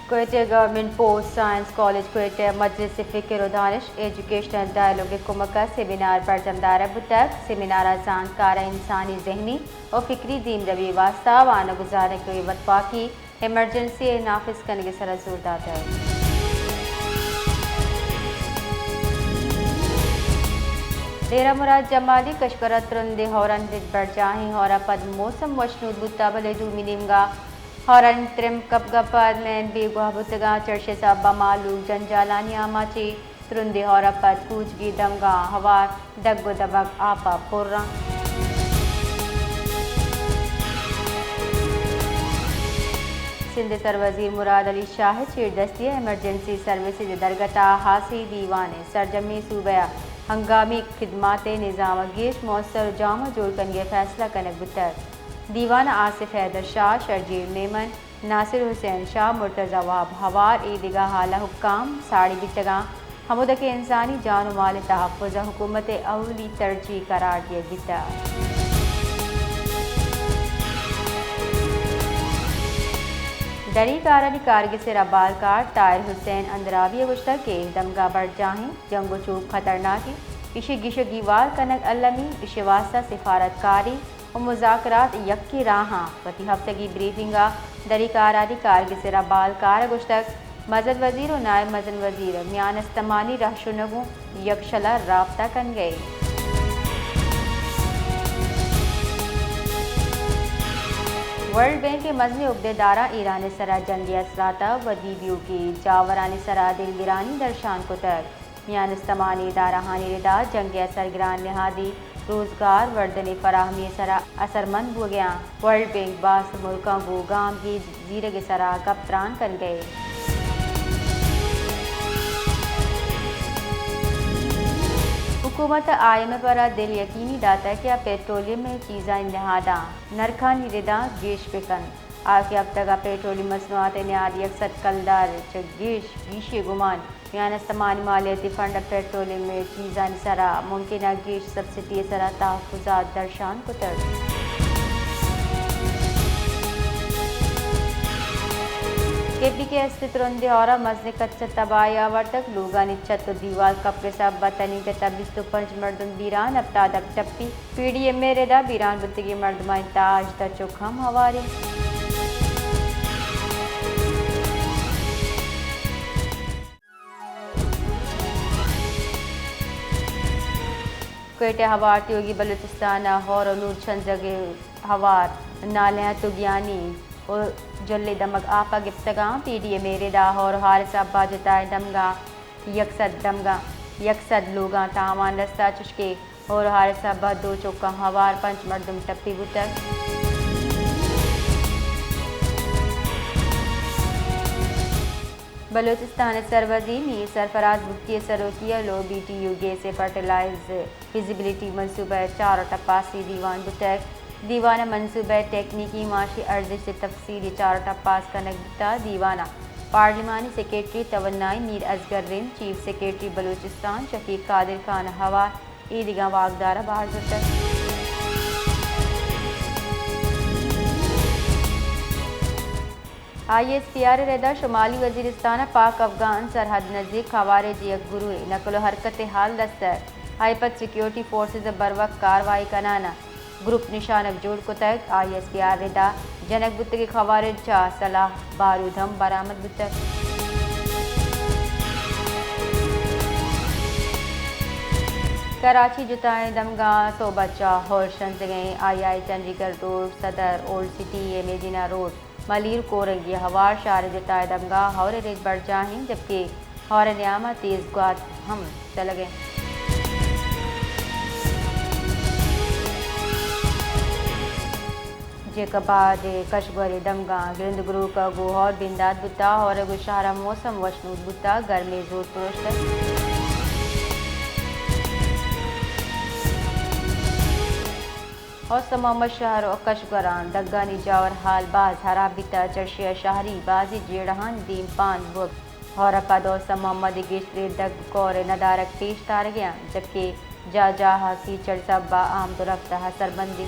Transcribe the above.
Quetta, government post science college Quetta, مجلس فکر و دانش ایجوکیشنل ڈائیلاگ ء کمک ء سیمینار برجم دارگ بوتگ۔ سیمینار ء زانتکار ء انسانی ذہنی و فکری دیمروی ء واستہ وانگ و زانگ ء وتواکی ایمرجنسی ء نافذ کنگ ء سرا زور داتگ۔ ڈیرہ مراد جمالی، کشکر ء ترندیں ہورانی رد برجاہیں، ہور ء پد موسم وشنود بوتگ، بلے دومی نیمگ ء ہورانی ترمپ کپگ ء پد مین بیگواہ بوتگ انت، چرشے سبب ء مہلوک جنجالانی آماچ۔ ترندیں ہور ء پد کوچگی دمگاں ہوار ڈگ و دبگ آپ ء پر انت۔ سندھ ء سروزیر مراد علی شاہ ء چیردستی ء ایمرجنسی سروسز ء درگت ء ہاسیں دیوان ء سرجمیں صوبہ ء ہنگامی خدمات ء نظام ء گیش مؤثر و جامع جوڑ کنگ ء فیصلہ کنگ بوتگ۔ دیوان ء آصف حیدر شاہ، شرجیل میمن، ناصر حسین شاہ، مرتضی وہاب ہوار، اے دگہ اعلی حکام ساڑی بیتگاں، ہمودا کہ انسانی جان و مال ء تحفظ ء حکومت ء اولی ترجیح قرار دیگ بیتگ۔ دری کارانی کارگس ء ربالکار طاہر حسین اندرابی ء گوشتگ کہ اے دمگاں برجاہیں جنگ و چوک خطرناک انت، ایشی گیش و گیوار کنگ المی، ایشی واستہ سفارتکاری و مذاکرات یکیں راہاں۔ وتی ہفتگی بریفنگ ء دری کارانی کارگس ء ربالکار ء گوشتگ، مزن وزیر و نائب مزن وزیر میان استمانی رہشونگوں یکشل ء رابطہ کنگ ء انت۔ ورلڈ بینک ء مزنیں عہدیداراں ایران ء سرا جنگی اثرات ء ودی دیوکیں جاورانی سرا دلگرانی درشان کتگ۔ میان استمانی ادارہانی ردا جنگ ء اثر گران نہادی روزگار وردن ء فراہمی ء سرا اثرمند بوگ ء انت۔ ورلڈ بینک باز ملکاں گوں گامگیج زیرگ ء سرا گپ تران کنگ ء انت۔ حکومت ء آئی ایم ایف ء را دل یقینی داتگ کہ آ پیٹرولیم ء چیزانی نہاداں نرخانی ردا گیش بہ کنت۔ آ کہ ہفتگ ء پیٹرولیم مصنوعات ء نہاد یک سد کلدار چہ گیش گیشی گمان میان استمانی مالیاتی فنڈ ء پیٹرولیم ء چیزانی سرا ممکنہ گیش سبسڈی ء سرا تحفظات درشان کتگ۔ کے پی کے است ترندیں ہور ء مزنیں کچ ء تباہی آورتگ، لوگانی چھت و دیوال کپگ ء سبب ء تنیگت ء بیست و پنچ مردم بیران، ہپتاد ء ٹپی۔ پی ڈی ایم اے ردا بیران بوتگیں مردمانی تہا ہژدہ چک ہم ہوار انت۔ کوئٹہ ہوار تیوگی بلوچستان ء ہور و نور چنزگ ء ہوار نالہ ء تگیانی و جلے دمگ آپ ء گپتگاں۔ پی ڈی ایم اے ردا ہور و ہار ء سبب ء جتائیں دمگاں یک سد دمگاں یک سد لوگاں تاوان رستہ، چشکہ ہور و ہار ء سبب ء دو چکاں ہوار پنچ مردم ٹپی بوتگ۔ بلوچستان ء سروزیر میر سرفراز بگٹی ء سروکی ء لوگ بی ٹی یو گیس ء فرٹیلائز فزیبلٹی منصوبہ ء چارٹ ء پاسی دیوان بوتگ۔ دیوان ء منصوبہ ء ٹیکنیکی معاشی ارزشت ء تفصیلی چارٹ ء پاس کنگ بوتگ۔ دیوان ء پارلیمانی سیکرٹری توانائی میر اصغر رند، چیف سیکرٹری بلوچستان شفیق قادر خان ء ہوار ایدگہ واکدار ء بہر زرتگ۔ آئی ایس پی آر ء ردا شمالی وزیرستان ء پاک افغان سرحد نزیک خوارج ء یک گروہے نقل و حرکت ء حال دست ء، آئی پد سیکیورٹی فورسز ء بروک کاروائی کنان ء گروپ نشانگ جوڑ کتگ۔ آئی ایس پی آر ردا جنگ بوتگیں خوارج چہ سلاح بارود ہم برآمد بوتگ۔ کراچی جتائیں دمگاں صوبہ چہ ہور شنزگیں آئی آئی چنڈیگڑھ روڈ، صدر، اولڈ سٹی ء میڈینا روڈ، ملیر کورنگی ہوار شہر جتائیں دمگاں ہور ء رد برجاہیں، جبکہ ہور ء نیام ء تیز گوات ہم چلگ ء انت۔ جیکب آباد ء کشگور ء دمگاں گرند گروک ء گوں ہور بندات بوتہ، ہور ء گوں شہر ء موسم وشنود بوتہ، گرمی زور پروشتہ۔ حسن محمد شہر و کشگوران دگانی جاور حال باز حراب بیتہ، چرشی ء شہری بازی جیڑہانی دیمپان بوگ۔ ہور ء پد حسن محمد ء گیشتریں دگ کور ء ندارگ پیش دارگ ء انت، جبکہ جاہ جاہ ء کیچڑ سبب ء آمد و رفت ء اثر بندی۔